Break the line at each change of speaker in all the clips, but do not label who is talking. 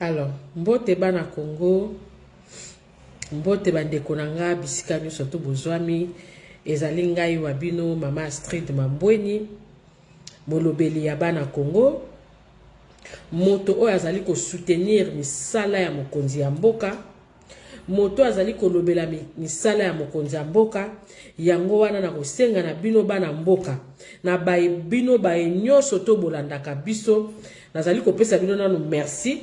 Alors, mbote bana Congo, mbote bandeko na nga bisika nyonso to bozwami, ezali ngai wa bino mama Astrid Mambweni, molobeli ya bana Congo, moto oyo azali kosoutenir misala ya mokonzi ya mboka. Moto azali kolobela misala ya mokonzi ya mboka, yango wana nakosenga na bino bana mboka, na baye bino baye nyonso to bolandaka biso, nazali kopesa bino nanu merci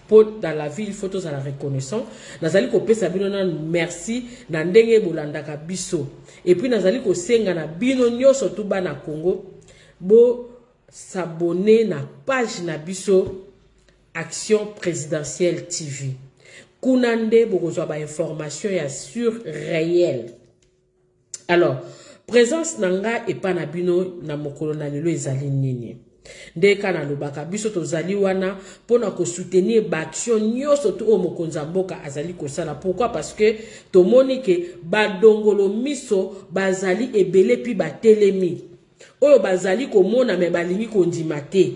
po dans la vie il faut tozala reconnaissant. Nazali kopesa bino nanu merci na ndenge bolandaka biso, et puis nazali kosenga na bino nyonso tu bana Congo bo s'abonner na page na biso Action Présidentielle TV. Kuna nde bokozwa ba information ya sur réel. Alors, présence na nga epa na bino na mokolo na lelo ezali nini? Nde ka nalobaka biso tozali wana mpona kosoutenir baaction nyonso tu oyo mokonzi ya mboka azali kosala. Pourquoi? Parce que tomoni ke badongolo miso bazali ebele mpi batelemi oyo bazali komona me balingi kondima te.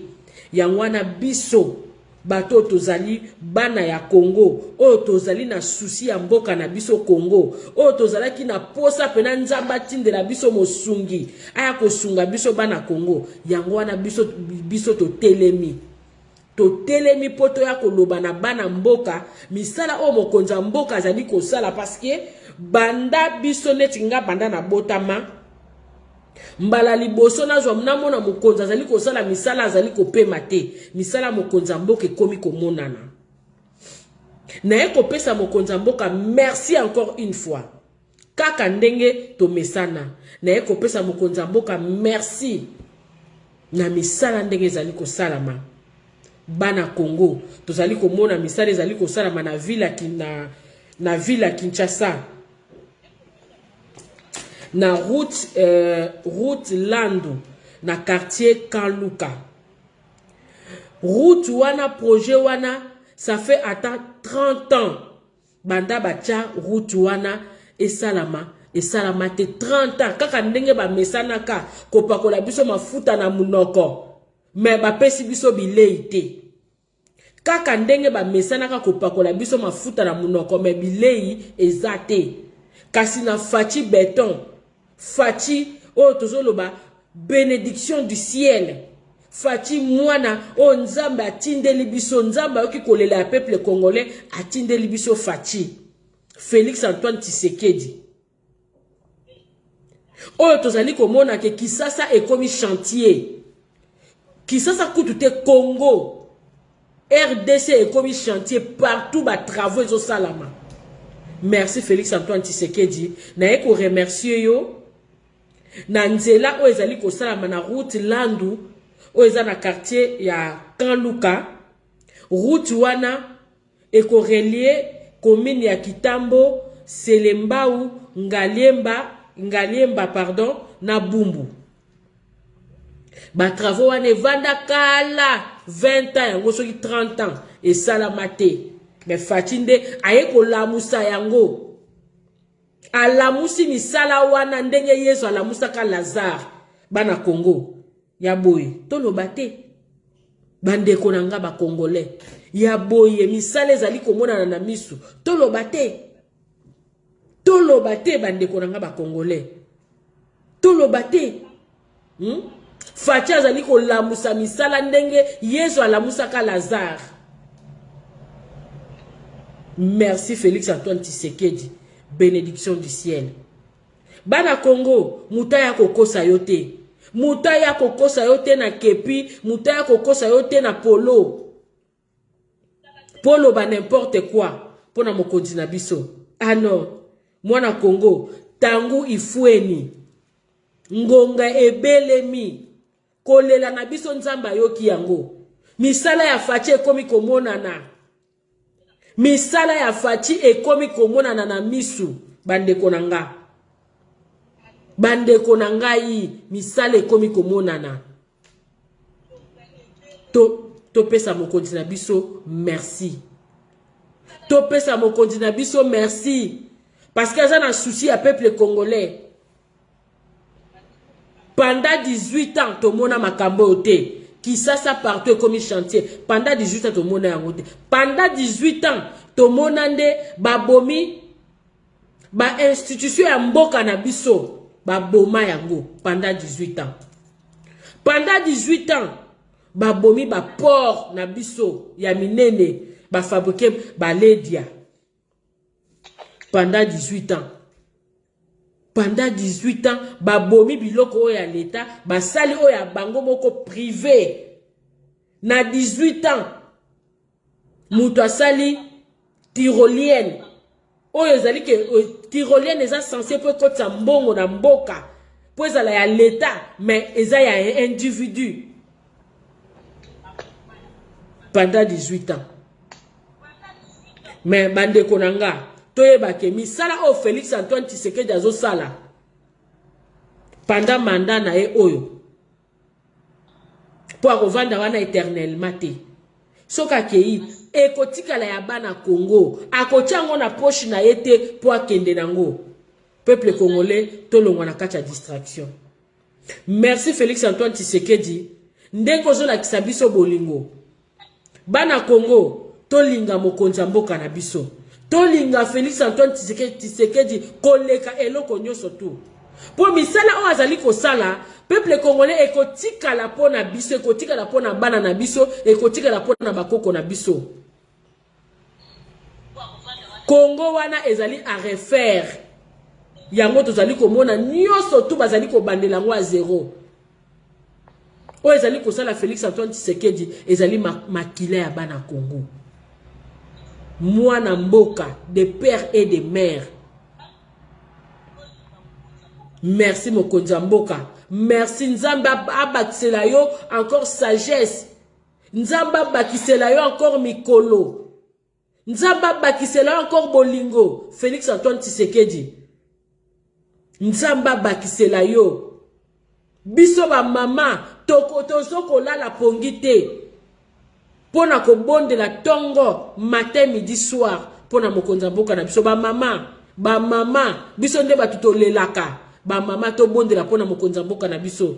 Yango wana biso bato oyo tozali bana ya Congo, oyo tozali na susi ya mboka na biso Congo, oyo tozalaki na posa pena Nzambe atindela biso mosungi aya kosunga biso bana Congo, yango wana biso totelemi. Totelemi mpo toya koloba na bana mboka misala oyo mokonzi ya mboka azali kosala, parce que banda biso neti nga banda na botama mbala liboso nazwa namona mokonzi azali kosala misala, azali kopema te, misala mokonzi ya mboka ekomi komonana. Naye kopesa mokonzi ya mboka merci encore une fois, kaka ndenge tomesana. Naye kopesa mokonzi ya mboka merci na misala ndenge ezali kosalama. Bana Congo tozali komona misala ezali kosalama na ville na ville ya Kinshasa, na route Landu, na quartier Kanluka. Route wana, projet wana, ça fait ata 30 ans banda batia route wana esalama, esalama te. 30 ans, kaka ndenge bamesanaka kopakola biso mafuta na munoko me bapesi biso bilei te, kaka ndenge bamesanaka kopakola biso mafuta na munoko me bilei eza te. Kasi na Fatshi Béton, Fatshi oyo tozoloba bénédiction du ciel, Fatshi mwana oyo Nzambe atindeli biso, Nzambe ayoki kolela ya peuple congolais, atindeli biso Fatshi Félix Antoine Tshisekedi, oyo tozali komona ke Kisasa ekomi chantier. Kisasa kutu te, Congo RDC ekomi chantier partout, batravaux ezosalama. Merci Félix Antoine Tshisekedi, naye koremercier yo na nzela oyo ezali kosalama na route Landu oyo eza na quartier ya Kanluka. Route wana ekorelier commune ya Kitambo, Selembao, Ngaliemba pardon, na Bumbu. Batravaux wana evanda kala 20 ans, yango soki 30 ans esalama te, me Fatshi nde aye kolamusa yango. Alamusi misala wana ndenge Yesu alamusaka Lazare. Bana Congo ya boye toloba te, bandeko na nga bacongolais ya boye, misala ezali komonana na misu, toloba te, toloba te, bandeko na nga bacongolais, toloba te, Fatshi azali kolamusa misala ndenge Yesu alamusaka Lazare. Merci Félix Antoine Tshisekedi, bénédiction du ciel. Bana Congo, moto aya kokosa yo te, moto aya kokosa yo te na kepi, moto aya kokosa yo te na polo mpo loba n'importe quoi mpo na mokonzi na biso. Ah non, mwana Congo, tangu ifweni, ngonga ebelemi, kolela na biso Nzambe ayoki yango. Misala ya Fatshi ekomi komonana, misala ya Fatshi ekomi komonana na misu. Bandeko na nga, bandeko na ngai, misala ekomi komonana. Topesa mokonzi na biso merci, topesa mokonzi na biso merci, parce que aza na souci ya peuple congolais. Pendant 18 ans tomona makambo oyo te. Kisasa partout ekomi chantier. Pendant 18 ans tomona yango te. Pendant 18 ans tomona nde babomi ba institution ya mboka na biso, baboma yango pendant 18 ans. Pendant 18 ans babomi ba port na biso ya minene, ba fabriquer ba ledia pendant 18 ans. Pendant 18 ans babomi biloko oyo ya leta, basali oyo ya bango moko privé. Na 18 ans moto asali tyrolienne oyo ezali ke tyrolienne eza censé mpo ekotisa mbongo na mboka, mpo ezala ya leta, mais eza ya individu pendant 18 ans. Mais bandeko na nga, toyeba ke misala oyo Félix Antoine Tshisekedi azosala pendant mandat na ye oyo, mpo akovanda wana éternellement te, soki akei ekotikala ya bana Congo, akotia yango na poche na ye te mpo akende nango. Peuple congolais, tolongwa na kati ya distraction. Merci Félix Antoine Tshisekedi, ndenge ozolakisa biso bolingo. Bana Congo, tolinga mokonzi ya mboka na biso, tolinga Félix Antoine Tshisekedi koleka eloko nyonso tu, mpo misala oyo azali kosala, peuple congolais, ekotikala mpo na biso, ekotikala mpo na bana na biso, ekotikala mpo na bakoko na biso. Congo wana ezali à refaire. Yango tozali komona nyonso tu bazali kobandela yango ya zero. Oyo ezali kosala Félix Antoine Tshisekedi ezali makila ya bana Congo, mwana mboka de père et de mère. Merci mokonzi ya mboka, merci. Nzambe abakisela yo encore sagesse, Nzambe abakisela yo encore mikolo, Nzambe abakisela yo encore bolingo. Félix Antoine Tshisekedi, Nzambe abakisela yo. Biso bamama tozo kolala pongi te mpo na kobondela ntongo, matin, midi, soir mpo na mokonzi ya mboka na biso. Bamama, bamama, biso nde bato tolelaka. Bamama, tobondela mpo na mokonzi ya mboka na biso.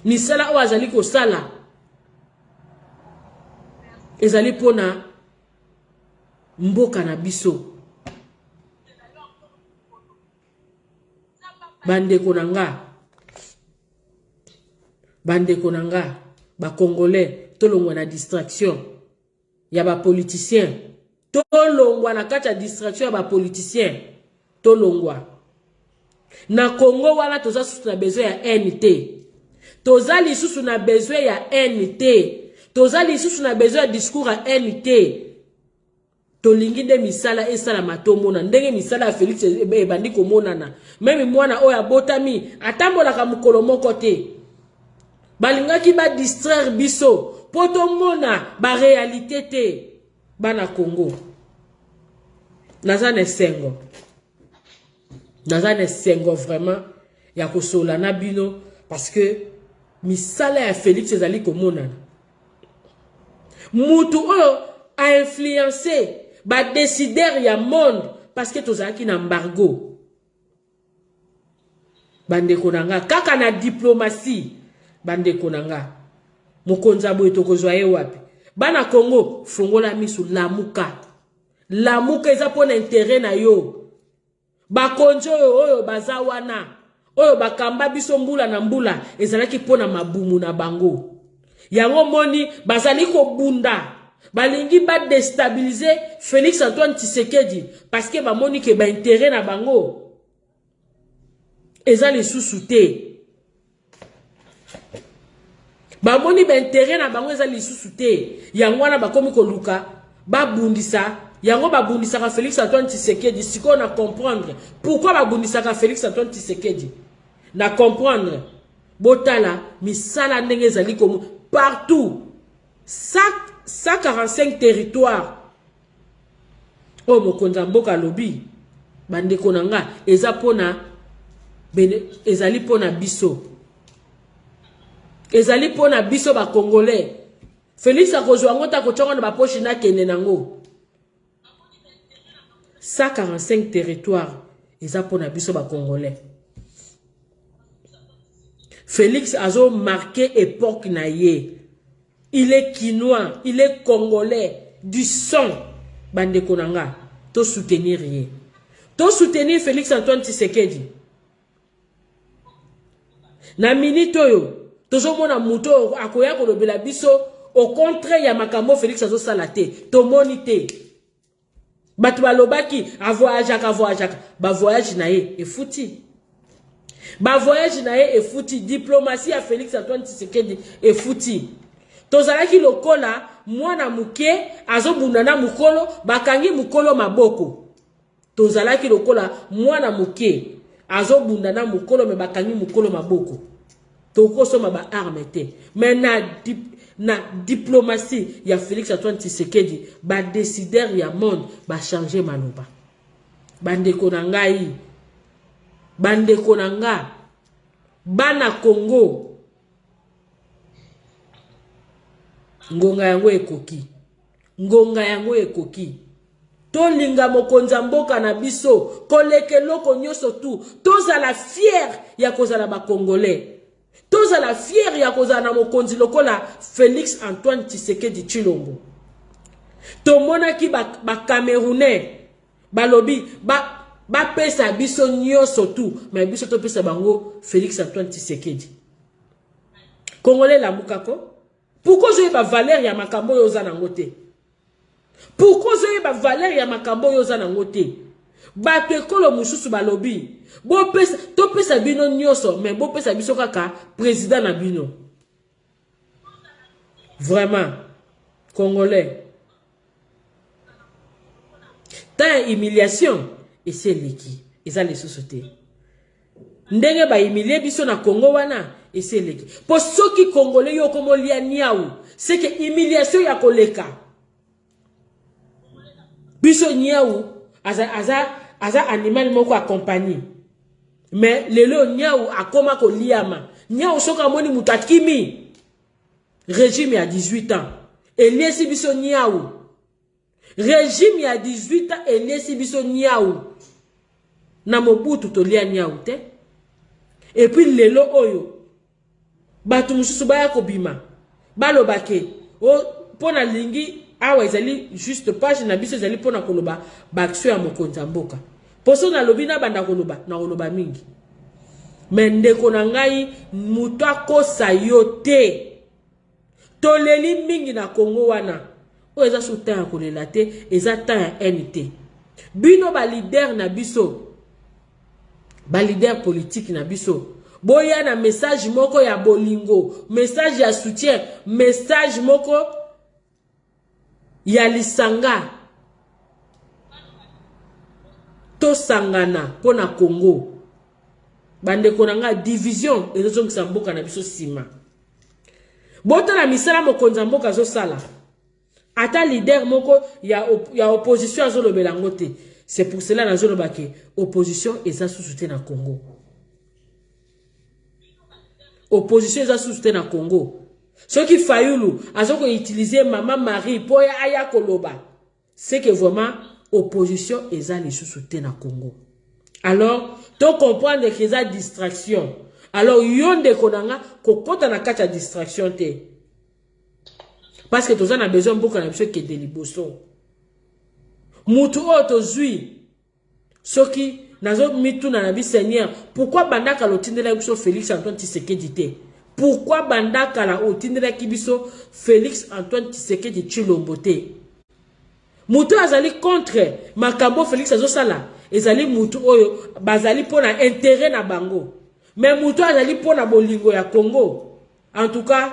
Misala oyo azali kosala ezali mpona mboka na biso. Bandeko na nga, bandeko na nga bacongolais, tolongwa na distraction ya bapoliticien, tolongwa na kati ya distraction ya bapoliticien, tolongwa na Congo wana. Toza susu na besoin ya haine te, toza lisusu na besoin ya haine te, toza lisusu na besoin ya discours ya haine te. Tolingi nde misala esalama, tomona ndenge misala ya Félix ebandi komonana. Même mwana oyo abotami atambolaka mokolo moko te. Balingaki badistraire biso mpo tomona baréalité te. Bana Congo, naza na esengo, naza na esengo vraiment ya kosola na bino, parce que misala ya Félix ezali komonana. Mutu oyo ainfluence badécideur ya monde, parce que tozalaki na embargo, bandeko na nga, kaka na diplomatie. Bandeko na nga, mokonzi ya boye tokozwa ye wapi? Bana Congo, fongola misu, lamuka, lamuka, eza mpo na intérêt na yo. Bakonzi oyo baza wana, oyo bakamba biso mbula na mbula, ezalaki mpo na mabumu na bango. Yango moni bazali kobunda, balingi badéstabiliser Félix Antoine Tshisekedi, parce que bamoni ke baintérêt na bango eza lisusu te. Bamoni baintérêt na bango eza lisusu te, yango wana bakomi koluka babundisa. Yango babundisaka Félix Antoine Tshisekedi. Sikoyo na comprendre pourquoi babundisaka Félix Antoine Tshisekedi, na comprendre. Botala misala ndenge ezali komo partout, 145 territoire oyo mokonzi ya mboka alobi. Bandeko na nga, eza mpona, ezali mpona biso, ezali mpona biso bacongolais. Félix akozwa yango te, akotia yango na bapoche, nakende nango. 145 territoire eza mpona biso bacongolais. Félix azo marqué époque na ye. Il est kinois, il est congolais du sang. Bandeko na nga, to soutenir ye. To soutenir Félix Antoine Tshisekedi. Na minute oyo tozomona moto oyo akoya kolobela biso au contraire ya makambo Félix azosala te, tomoni te. Bato balobaki avoyageaka, avoyageaka, bavoyage na ye efuti, bavoyage na ye efuti, diplomatie ya Félix Antoine Tshisekedi efuti. Tozalaki lokola mwana moke azobunda na mokolo, bakangi mokolo maboko. Tozalaki lokola mwana moke azobunda na mokolo, me bakangi mokolo maboko, tokosomba ba arme te. Me na diplomatie ya Félix Antoine Tshisekedi, badécideur ya monde bachange maloba. Bandeko na ngai, bandeko na nga, bana Congo, ngonga yango ekoki, ngonga yango ekoki. Tolinga mokonzi ya mboka na biso koleka eloko nyonso tu. Tozala fier ya kozala bacongolais, tozala fier ya kozala na mokonzi lokola Félix Antoine Tshisekedi Tshilombo. Tomonaki bacamerounais ba balobi bapesa biso nyonso tu, me biso topesa bango Félix Antoine Tshisekedi. Congolais, lamukako. Pourquoi ozoyeba valeur ya makambo oyo oza nango te? Pourquoi ozoyeba valeur ya makambo oyo oza nango te? Bato ekolo mosusu balobi bopesa, topesa bino nyonso, me bopesa biso kaka président na bino. Vraiment, congolais, temps ya humiliation esi eleki, eza lisusu te. Ndenge bahumilie biso na Congo wana esi eleki. Mpo soki congolais yo okomolia niau, seke humiliation ya koleka biso. Niau aza, aza, aza animal moko ya compagnie, mais lelo niau akoma koliama. Niau soki amoni moto akimi. Régime ya 18 ans eliesi biso niau. Régime ya 18 ans eliesi biso niau. Na Mobutu tolia niau te. Et puis lelo oyo bato mosusu baya kobima, baloba ke mpo nalingi awa ezali juste page na biso, ezali mpona koloba baaction ya mokonzi ya mboka. Mposo nalobi, nabanda koloba, nakoloba mingi. Me ndeko na ngai, moto akosa yo te. Toleli mingi na Kongo wana. Oyo eza su temps ya kolela te, eza temps ya haine te. Bino baleader na biso, baleader politique na biso, boya na message moko ya bolingo, message ya soutien, message moko ya lisanga. Tosangana mpo na Congo. Bandeko na ngai, division ezozongisa mboka na biso nsima. Botala misala mokonzi ya mboka azosala, ata leader moko ya opposition azolobela yango te. C'est pour cela nazoloba ke opposition eza susu te na Congo, opposition eza susu te na Congo. Soki Fayulu aza koutiliser mama Marie mpo aya koloba, c'est que vraiment opposition eza lisusu te na Congo. Alors tocomprendre ke eza distraction. Alors yo ndeko na nga, kokɔta na kati ya distraction te, parce que toza na besoin mboka na biso ekende liboso. Mutu oyo tozwi, soki nazomituna na bi Seigneur, pourquoi banda kala otindelaki biso Félix Antoine Tshisekedi te? Pourquoi banda kala otindelaki biso Félix Antoine Tshisekedi Tshilombo te? Moto oyo azali contre makambo Félix azosala ezali mutu oyo bazali mpona intérêt na bango, mais moto oyo azali mpona bolingo ya Congo, en tout cas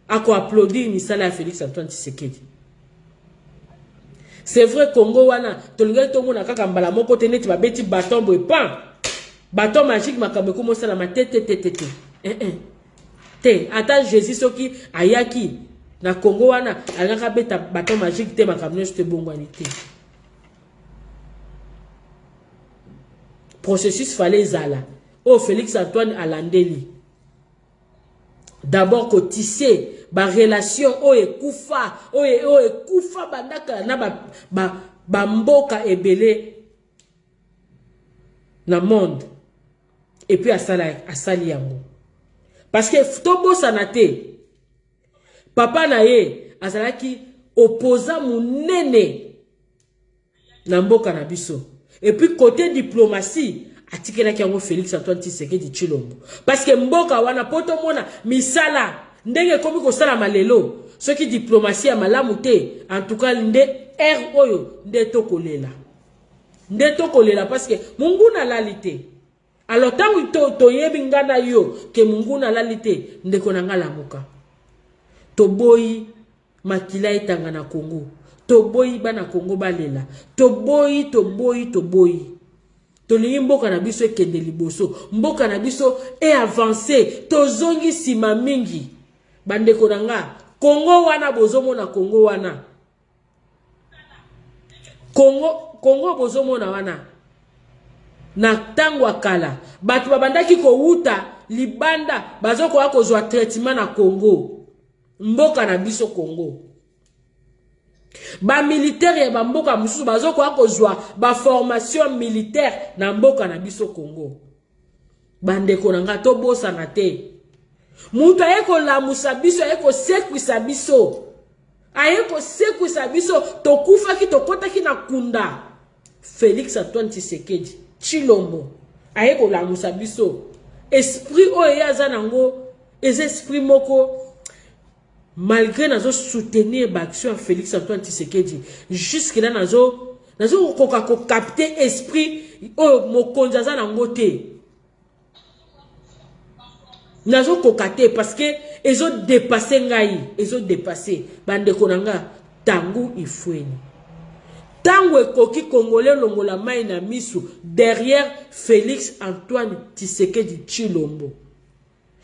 akoapplaudir misala ya Félix Antoine Tshisekedi. C'est vrai, Congo wana tolingaki tomona kaka mbala moko te, neti babeti baton boye, pan, baton magique, makambo ekomi osalama te. Te, te, te, te, eh, eh. Te, ata Jésus soki ayaki na Congo wana, alingaki abeta baton magique te, makambo nyonso te ebongwani te. Processus fallait ezala oyo Félix Antoine alandeli d'abord kotisser barelation oyo ekufa, oyo ekufa banda kala na bamboka ba, ba ebele na monde. Et puis asali yango. Parce que tobosana te, papa na ye azalaki opposant munene na mboka na biso. Et puis côté diplomatie, atikelaki yango Félix Antoine Tshisekedi Tshilombo. Parce que mboka wana po tomona misala ndenge ekomi kosalama lelo, soki diplomatie ya malamu te, en tout cas nde heure oyo nde tokolela. Nde tokolela parce que monguna alali te. Alors ntango toyebi nga na yo ke monguna alali te, ndeko na nga lamuka. Toboyi makila etanga na Congo. Toboyi bana Congo balela. Toboyi, toboyi, toboyi. Tolingi mboka na biso ekende liboso. Mboka na biso e avance. Tozongi nsima mingi. Bandeko na nga, Congo wana bozomona Congo wana. Congo, Congo bozomona wana. Na ntango ya kala, bato babandaki kowuta libanda bazokoka kozwa traitement na Congo. Mboka na biso Congo. Ba militaire ya ba mboka mosusu bazokoka kozwa ba formation militaire na mboka na biso Congo. Bandeko na nga tobosana te. Moto aye kolamusa biso, aye kosekwisa biso. Aye kosekwisa biso, tokufaki, tokotaki na kunda. Félix Antoine Tshisekedi Tshilombo aye kolamusa biso. Esprit oyo ye aza nango eza esprit moko, malgré nazo soutenir ba action ya Félix Antoine Tshisekedi, jusque là nazo kokoka ko capter esprit oyo mokonzi aza nango te. Nazo koka te parce que ezo dépasser ngai, ezo dépasser bandeko na nga. Tangu ifweni, tango ekoki Congolais longola mai na misu derrière Félix Antoine Tshisekedi Tshilombo.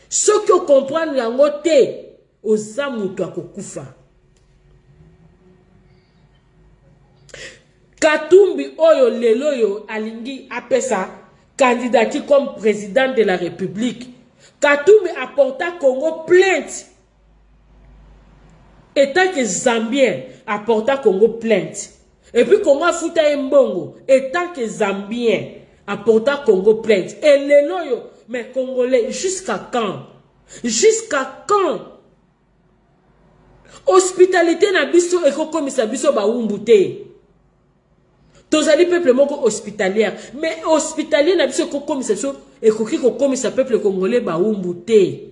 Soki okomprendre yango te, oza moto akokufa. Katumbi oyo lelo oyo alingi apesa candidature comme président de la République, Katumbi apporta Congo plainte. Etant que Zambien, apporta Congo plainte. Et puis Congo afuta ye mbongo, etant que Zambien, apporta Congo plainte. Et lelo oyo, mais Congolais, jusqu'à quand? Jusqu'à quand? Hospitalité na biso ekokomisa biso bawumbu te. Tozali peuple moko hospitalière, mais hospitalier na biso ekokomisa biso, ekoki kokomisa peuple congolais bawumbu te.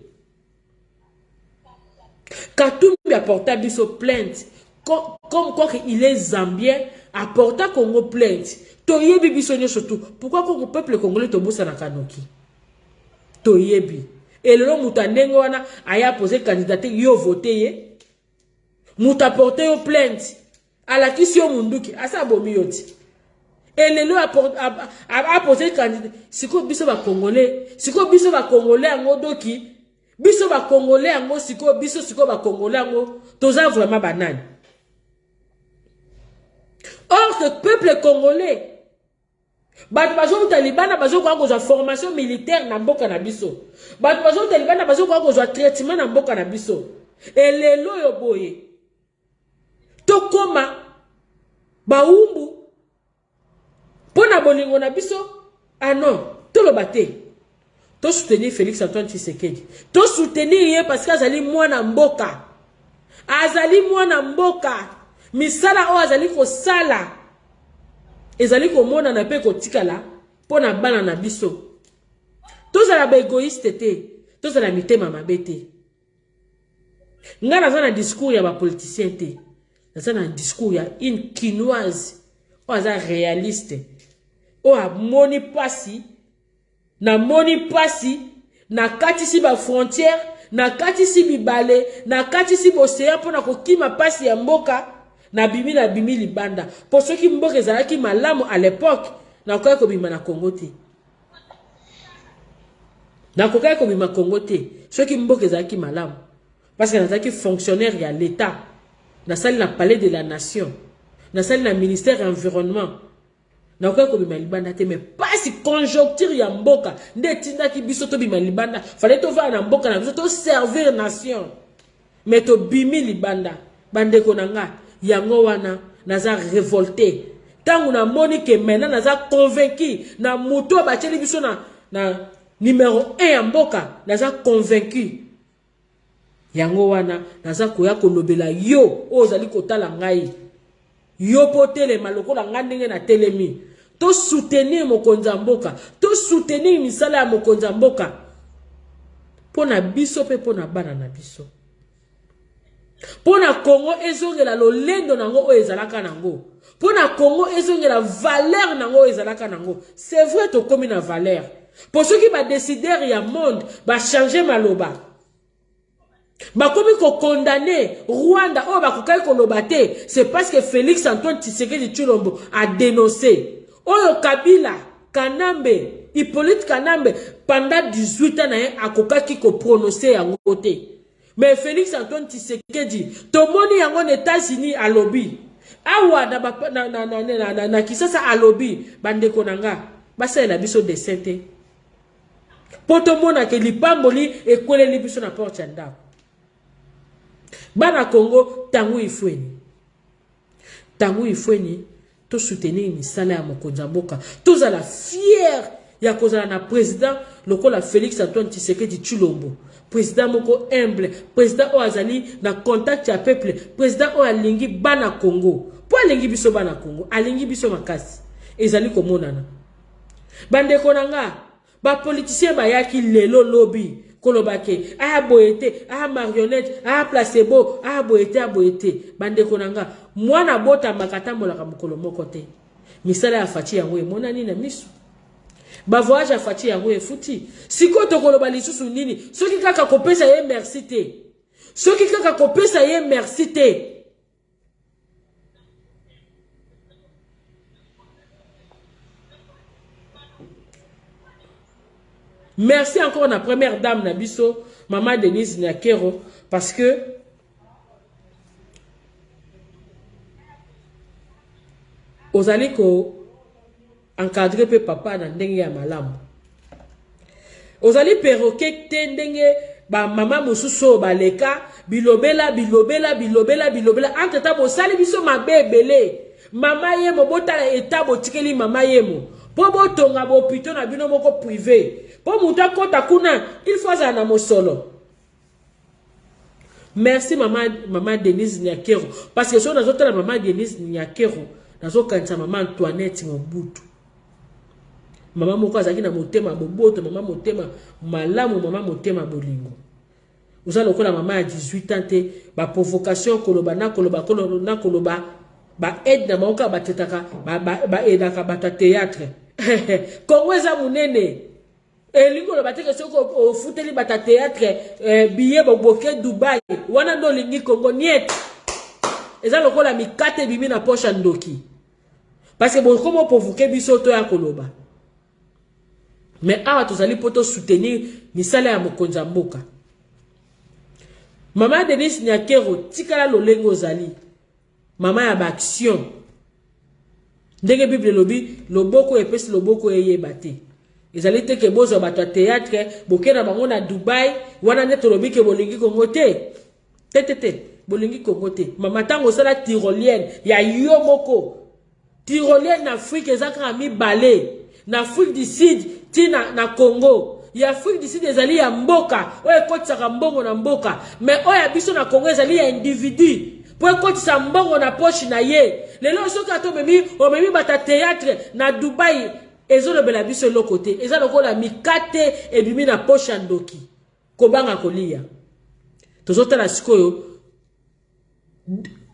Katumbi apporta biso plainte comme quoi il est Zambien, apporta Congo plainte. Toyebi biso nyonso tout. Pourquoi Congo peuple congolais tobosanaka noki? Toyebi. Et lelo moto ya ndenge wana aya poser candidature, yo vote ye. Moto apporte yo plainte, alakisi yo munduki, asa abomi yo ti. Et lelo apose candidat. Sikoyo biso ba congolais, sikoyo biso ba congolais yango doki, biso ba congolais yango sikoyo, biso sikoyo ba congolais yango toza vraiment banani? Or que peuple congolais, bato bazowuta libanda bazokoka kozwa formation militaire na mboka na biso, bato bazowuta libanda bazokoka kozwa traitement na mboka na biso. Elelo oyo boye tokoma bawumbu mpo na bolingo na biso. Ah non, toloba te, tosoutenir Félix Antoine Tshisekedi, tosoutenir ye parce que azali mwana mboka, azali mwana mboka. Misala oyo azali kosala ezali komonana mpe kotikala mpo na bana na biso. Tozala baégoïste te, tozala mitema mabe te. Nga naza na discours ya bapoliticien te, naza na discours ya une Kinoise oyo aza réaliste, oyo amoni mpasi. Namoni mpasi, nakatisi bafrontière, nakatisi bibale, nakatisi boseya mpona kokima mpasi ya mboka. Nabimi, nabimi libanda mpo soki mboka ezalaki malamu à l'époque, nakokaki kobima na Congo te, nakokaki kobima Congo te soki mboka ezalaki malamu, parce que nazalaki fonctionnaire ya l'État, nasali na Palais de la Nation, nasali na ministère ya Environnement. Nakoki kobima libanda te, mais pasi conjoncture ya mboka nde etindaki biso tobima libanda. Fallait tovanda na mboka na biso, toservir nation, mais tobimi libanda. Bandeko na nga, yango wana naza révolté ntango namoni ke maintenant naza convaincu na moto oyo batieli biso na, na. Numero 1 ya mboka, naza convaincu. Yango wana naza koya kolobela yo oyo ozali kotala ngai. Yo mpo otelema lokola ngai ndenge natelemi. To soutenir mokonzi ya mboka, to soutenir misala ya mokonzi ya mboka mpo na biso mpe mpo na bana na biso. Mpo na Congo ezongela lolendo na yango oyo ezalaka na yango. Mpo na Congo ezongela valeur na yango oyo ezalaka na yango. C'est vrai tokomi na valeur. Mpo soki ba décideurs ya monde ba changer maloba, bakomi ko condamner Rwanda oyo bakokaki koloba te, c'est parce que Félix Antoine Tshisekedi Tshilombo a dénoncé oyo Kabila Kanambe Hippolyte Kanambe pendant 18 ans na ye akokaki ko prononcer yango te. Mais Felix Antoine Tshisekedi tomoni yango na États-Unis alobi awa na, ba, na, na, na, na, na, na Kisasa alobi bandeko na nga basalela biso dessin te mpo tomona ke lipamboli ekweleli biso na porte ya ndako. Bana Congo tangu ifweni tangu ifweni to soutenir misala ya mokonzi ya mboka, tozala fier ya kozala na president lokola Felix Antoine Tshisekedi Tshilombo, president moko humble, president oyo azali na contact ya peuple, president oyo alingi bana Congo, po alingi biso bana Congo, alingi biso makasi, ezali komonana. Bandeko na nga, Ba politiciens bayaki lelo lobi koloba ke ah boye te, ah marionnette, ah placebo, ah boye te, ah boye te. Bandeko na nga, mwana abotamaka atambolaka mokolo moko te. Misala ya Fatshi yango emonani na miso. Ba voyage ya Fatshi yango efuti. Sikoyo tokoloba lisusu nini soki kaka kopesa ye merci te? Soki kaka kopesa ye merci te. Merci encore na première dame na biso, Maman Denise Nyakero, parce que ozali ko encadrer pe papa na ndenge ya malamu. Ozali perroquet te ndenge ba mama mosusu oyo baleka bilobela bilobela bilobela bilobela entre temps bosali biso mabe ebele. Mama Yemo botala etat botikeli mama Yemo po botonga ba hopitaux na bino moko prive po moto akota kuna il faut azala na mosolo. Merci mama, mama Denise Nyakero parce que soki nazotala mama Denise Nyakero nazokanisa mama Antoinette Mobutu. Mama moko azalaki na motema boboto, mama motema malamu, mama motema bolingo. Oza lokola mama ya 18 ans te, ba provocation koloba na koloba koloba na koloba ba aide na bango kaka batetaka ba, ba, ba aidaka bato ya théâtre. Congo eza monene. Elingi koloba te ke soki ofuteli bato ya théâtre eh, billet boboke Dubai wana nde olingi Congo niet. Eza lokola mikate ebimi na poche ya ndoki. Parce que bokoma provoquer biso to ya koloba. Mais awa tozali po to soutenir misala ya mokonzi ya mboka. Mama Denise Nyakero tikala lolenge ozali. Mama ya ba action. Ndenge Bible elobi loboko epesi loboko eyeba te. Ezali te ke bozwa bato ya théâtre boke na bango na Dubai wana nde tolobi ke bolingi Congo te. Te te te, bolingi Congo te. Mama tango osala tyrolienne ya yo moko. Tyrolienne na Afrique eza kaka mibale. Na Afrique du Sud ti na, na Congo. Ya Afrique du Sud ezali ya mboka oyo ekotisaka mbongo na mboka. Mais oyo ya biso na Congo ezali ya individu. Po ekotisa mbongo na poche na ye. Lelo soki ata omemi omemi bata théâtre na Dubai ezolobela biso eloko te. Eza lokola mikate ebimi na poche ya ndoki. Kobanga koliya. Tozotala sikoyo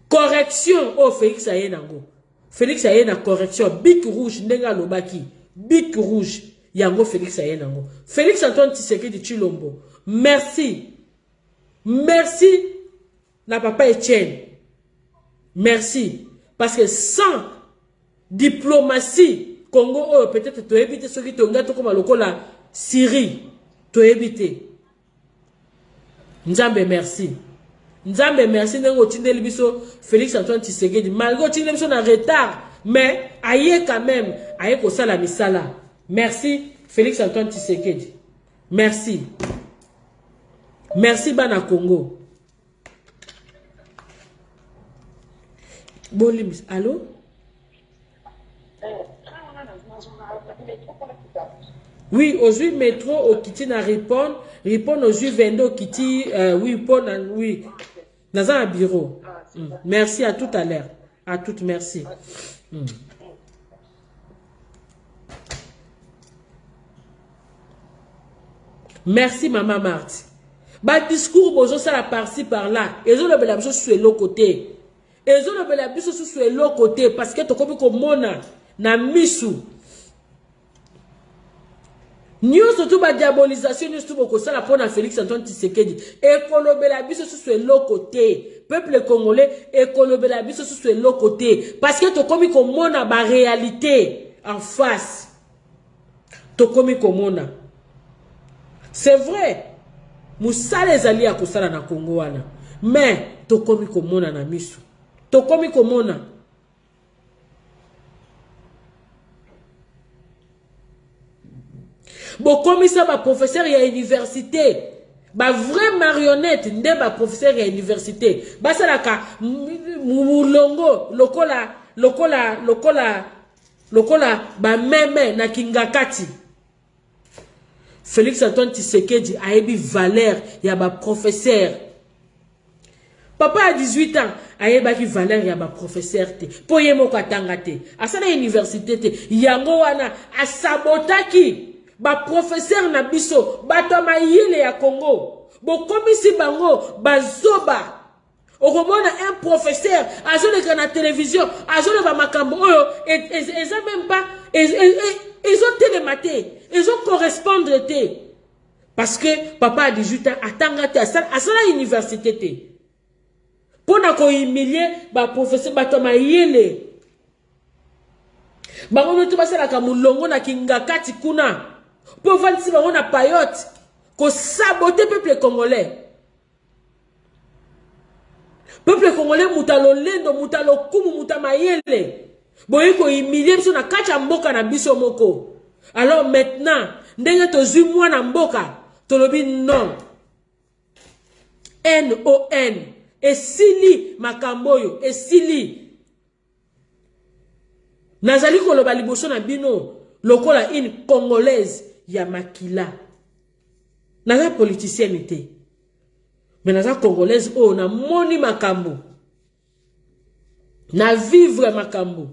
correction oyo Felix aye nango. Felix aye na correction bic rouge ndenge alobaki bic rouge yango Felix aye nango. Felix Antoine Tshisekedi Tshilombo, merci. Merci na papa Etienne. Merci parce que sans diplomatie Congo oyo peut-être toyebi te soki tonga tokoma lokola Syrie toyebi te. Nzambe merci. Nzambe merci ndenge otindeli biso Félix Antoine Tshisekedi malgré otindeli biso na retard mais aye quand même aye kosala misala. Merci Félix Antoine Tshisekedi. Merci. Merci bana Congo. Bolimbisa. Allô? Oui, ozwi metro okiti na Ripon, Ripon ozwi 22 okiti euh, oui mpo na oui. Naza na bureau. Mm. Merci à tout à l'heure. À toute merci. Mm. Merci maman Marthe. Ba discours bozosala par-ci par-là, ezolobela biso susu eloko te. Ezolobela biso susu eloko te parce que tokomi komona na misu. Nyonso tu ba diabolisation nyonso tu bokosala mpo na Félix Antoine Tshisekedi ekolobela biso susu eloko te. Peuple congolais ekolobela biso susu eloko te parce que tokomi komona ba réalité en face. Tokomi komona. C'est vrai. Musala ezali ya kosala na Congo wana. Mais tokomi komona na misu. Tokomi komona. Bokomisa ba professeur ya université ba vrai marionnette nde ba professeur ya université basalaka mulongo lokola lokola lokola lokola ba meme na kingakati. Félix Antoine Tshisekedi ayebi valeur ya ba professeur. Papa ya 18 ans ayebaki valeur ya ba professeur te po ye moko atanga te, asala université te. Yango wana asabotaki ba professeur na biso, bato ya mayele ya Congo. Bokomisi bango bazoba. Okomona un professeur azoleka na television azoloba makambo oyo eza même pas ezotelema te, ezocorrespondre te. Parce que papa ya 18 ans atanga te, asala université te. Mpo na kohumilie ba professeur bato ya mayele. Bango nyonso basalaka molongo na kingakati kuna mpo ovandisi bango na payote kosabote peuple congolais. Peuple congolais moto ya lolendo, moto ya lokumu, moto ya mayele. Boye kohumilie biso na kati ya mboka na biso moko. Alors maintenant, ndenge tozwi mwana mboka, tolobi non. NON. Esili makambo oyo, esili. Nazali koloba liboso na bino lokola une congolaise ya makila. Naza politicienne te. Mais naza congolaise oyo namoni makambo. Na vivre makambo.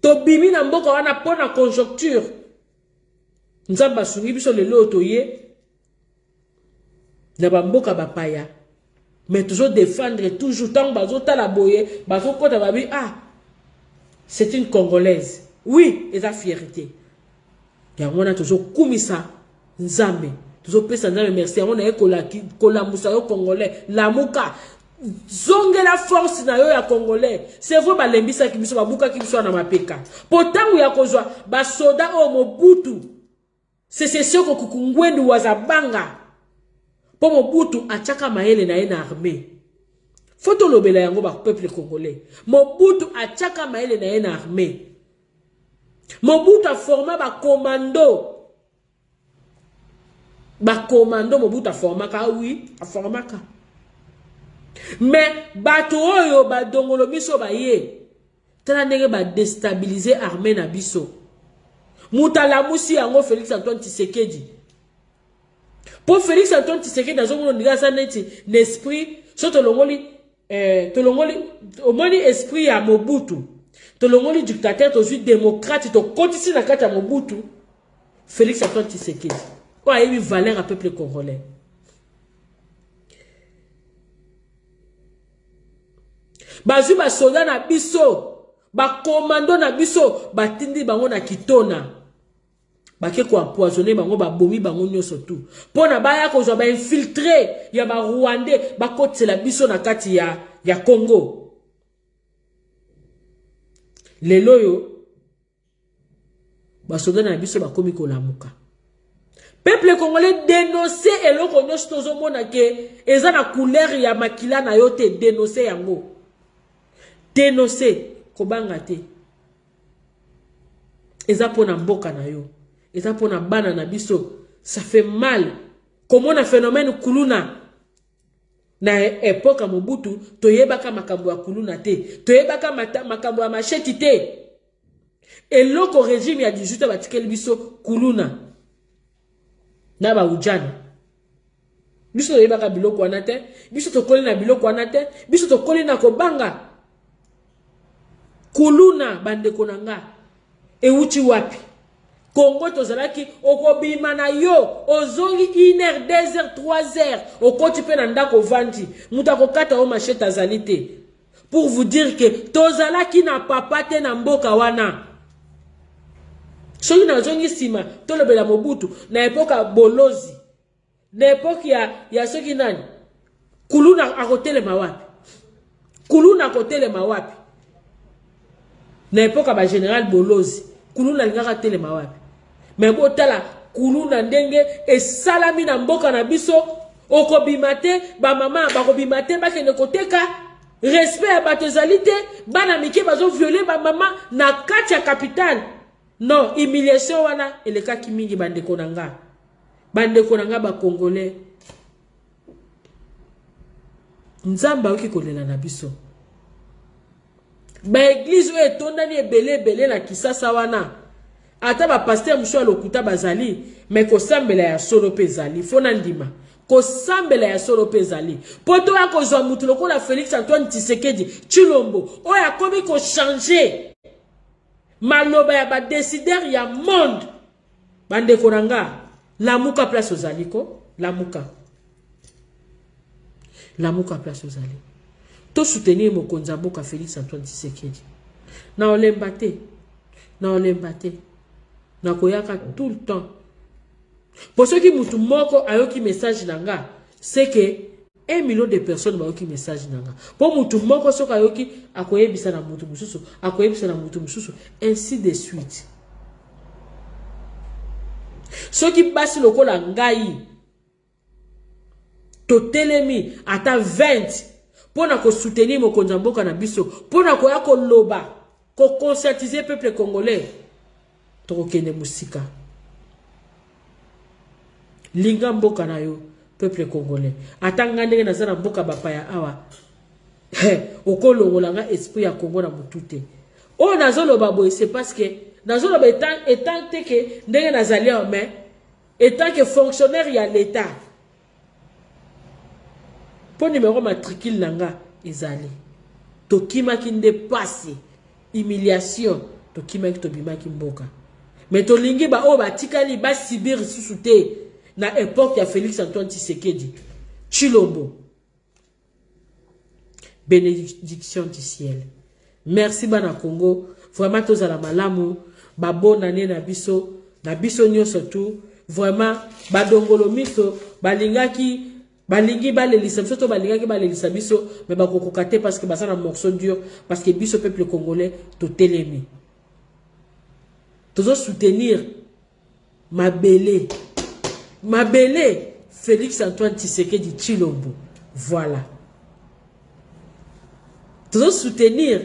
Tobimi na mboka wana mpo na conjoncture. Nzambe asungi biso lelo oyo toye na bamboka bapaya. Mais tozo défendre toujours tango bazotala boye bazokota babi ah c'est une congolaise. Oui, eza fierté. Yango wana tozokumisa Nzambe, tozopesa Nzambe merci. Yango naye kolamusa yo congolais, lamuka, zongela force na yo ya congolais. C'est vrai balembisaki biso, babukaki biso na mapeka. Po tango ya kozwa basoda oyo Mobutu Sese Seko Kuku Ngbendu Wazabanga, po Mobutu atiaka mayele na ye na armée. Faut tolobela yango ba peuple congolais. Mobutu atiaka mayele na ye na armée. Mobutu a forma ba commando. Ba commando Mobutu a formaka, ah oui, a formaka. Mais bato oyo ba dongolo miso ba ye, tala ndenge ba destabiliser armée na biso. Moto alamusi yango Félix Antoine Tshisekedi. Po Félix Antoine Tshisekedi azomona ndenge aza neti na esprit so tolongoli tolongoli omoni esprit ya Mobutu, tolongoli dictateur, tozwi démocrate, tokotisi na kati ya Mobutu. Félix Antoine Tshisekedi oyo ayebi valeur ya peuple congolais. Bazwi basoda na biso, bakomando na biso, batindi bango na Kitona. Bake koempoisonne bango, babomi bango nyonso tu mpo na baya kozwa bainfiltre ya barwandais bakotisela biso na kati ya Congo. Lelo oyo basoda na biso bakomi kolamuka. Peuple congolais, dénoncer eloko nyonso tozomona ke eza na couleur ya makila na yo te, dénoncer yango. Dénoncer, kobanga te. Eza pona mboka na yo, eza pona bana na biso. Ça fait mal komona phénomène kuluna. Na époque ya Mobutu toyebaka makambo ya kuluna te, toyebaka makambo ya machete te. Eloko régime ya 18 batikeli biso kuluna. Na ba ujana. Biso toyebaka biloko wana te, biso tokoli na biloko wana te, biso tokoli na kobanga. Kuluna bandeko na nga ewuti wapi? Congo tozalaki okobima na yo ozongi 1 heure 2 heures 3 heures okoti mpe na ndako ovandi moto akokata yo machete azali te pour vous dire que tozalaki na papa te na mboka wana soki nazongi nsima tolobela Mobutu na epoke ya bolozi na epoke ya, ya soki nani kuluna akotelema wapi kuluna akotelema wapi na epoke ya bagénéral bolozi kuluna alingaka atelema wapi me botala kuluna ndenge esalami na mboka na biso okobima te bamama bakobima te bakende koteka respect ya bato ezali te bana mike bazoviole bamama na kati ya capitale non humiliation wana elekaki mingi bandeko na nga bandeko na nga bacongolais nzambe ayoki kolela na biso baeglize oyo etondani ebele ebele na kisasa wana ata bapaster mosusu ya lokuta bazali me kosambela ya solo mpe ezali fo na ndima kosambela ya solo mpe ezali mpo toya kozwa motu lokola Félix Antoine Tshisekedi Tshilombo oyo akomi kochange maloba ya badécideur ya monde. Bandeko na nga, lamuka place ozali ko lamuka, lamuka place ozali tosoutenir mokonzi ya mboka Félix Antoine Tshisekedi. Na olemba te, na olemba te, nakoyaka tout le temps po soki mutu moko ayoki message na nga, c'est que 1 million de personnes bayoki message na nga. Mpo mutu moko soki ayoki, akoyebisa na mutu mosusu, akoyebisa na mutu mosusu, ainsi de suite. Soki basi lokola ngai totelemi ata 20 mpo na kosoutenir mokonzi ya mboka na biso, mpo na koya koloba, koconscientiser peuple congolais, tokokende mosika. Linga mboka na yo, peuple congolais. Ata ngai ndenge naza na mboka bapaya awa, okolongola nga esprit ya Congo na motu te. Oyo nazoloba boye, c'est parce que nazoloba étant te ke ndenge nazali awa, mais étant que fonctionnaire ya l'État, mpo numéro matricule na nga ezali. Tokimaki nde pasi, humiliation, tokimaki, tobimaki mboka, mais tolingi baoyo batikali basubir lisusu te na époque ya Félix Antoine Tshisekedi Tshilombo. Bénédiction du ciel. Merci bana Congo, vraiment tozala malamu, babonane na biso, na biso nyonso tu. Vraiment badongolo miso balingaki balingi balelisa biso to balingaki balelisa biso, mais bakokoka te parce que baza na morceau dur, parce que biso peuple congolais totelemi, tozosoutenir mabele mabele Félix Antoine Tshisekedi Tshilombo. Voilà, tozosoutenir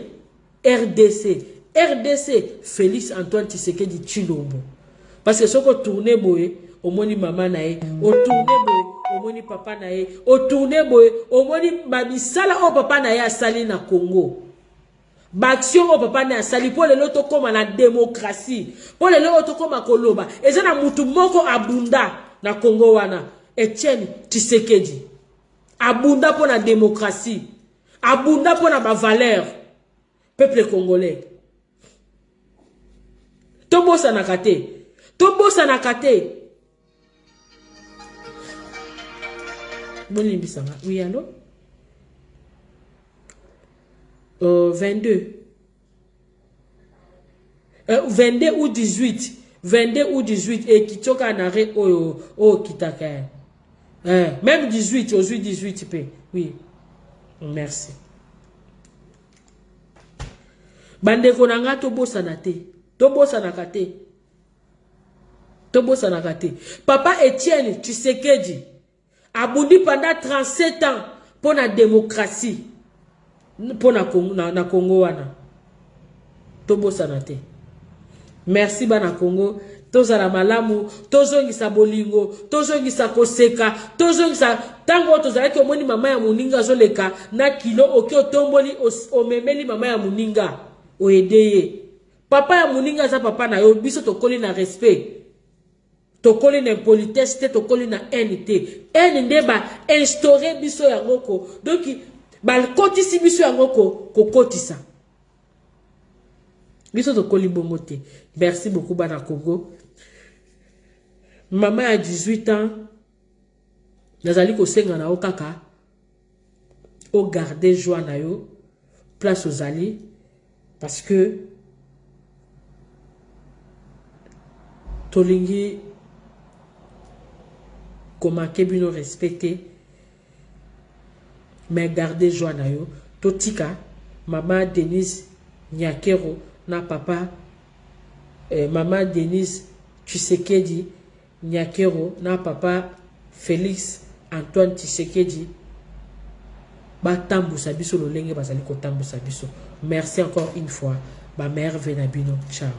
RDC, RDC Félix Antoine Tshisekedi Tshilombo, parce que soki otourne boye omoni mama na ye, otourne boye omoni papa na ye, otourne boye omoni bamisala oyo papa na ye asali na Congo, baaction oyo papa na ye asali mpo lelo tokóma na démocratie, mpo lelo oyo tokóma koloba, eza na mutu moko abunda na Congo wana, Etienne Tshisekedi. Abunda mpo na démocratie, abunda mpo na bavaleur. Peuple congolais, tobosanaka te, tobosanaka te. Bolimbisanga. Oui, allo, 22, 22 ou 18, 22 ou 18 ekiti oka na re oyo oyo okitaka, même 18, ozwi 18 mpe. Oui, merci bandeko na nga. Tobosana te, tobosanaka te, tobosanaka te. Papa Etienne Tshisekedi abundi pendant 37 ans mpo na démocratie mpo na, na, na Congo wana, tobosana te. Merci bana Congo, tozala malamu, tozongisa bolingo, tozongisa koseka, tozongisa ntango oyo tozalaki. Omoni mama ya moninga azoleka na kilo, oki otomboli, omemeli mama ya moninga, oaider ye. Papa ya moninga aza papa na yo. Biso tokoli na respect. Tokoli na impolitesse te, tokoli na haine te. Haine nde ba instaurer biso yango ko. Donc bakotisi biso yango ko kokotisa. Biso tokoli bongo te. Merci beaucoup bana Congo. Mama ya 18 ans nazali kosenga na yo kaka ogarde joie na yo place ozali parce que tolingi komanke bino respect te, mais garde joie na yo. Totika mama Denise Nyakero na papa mama Denise Tshisekedi Nyakero na papa Félix Antoine Tshisekedi batambusa biso lolenge bazali kotambusa biso. Merci encore une fois, ba merveille na bino. Ciao.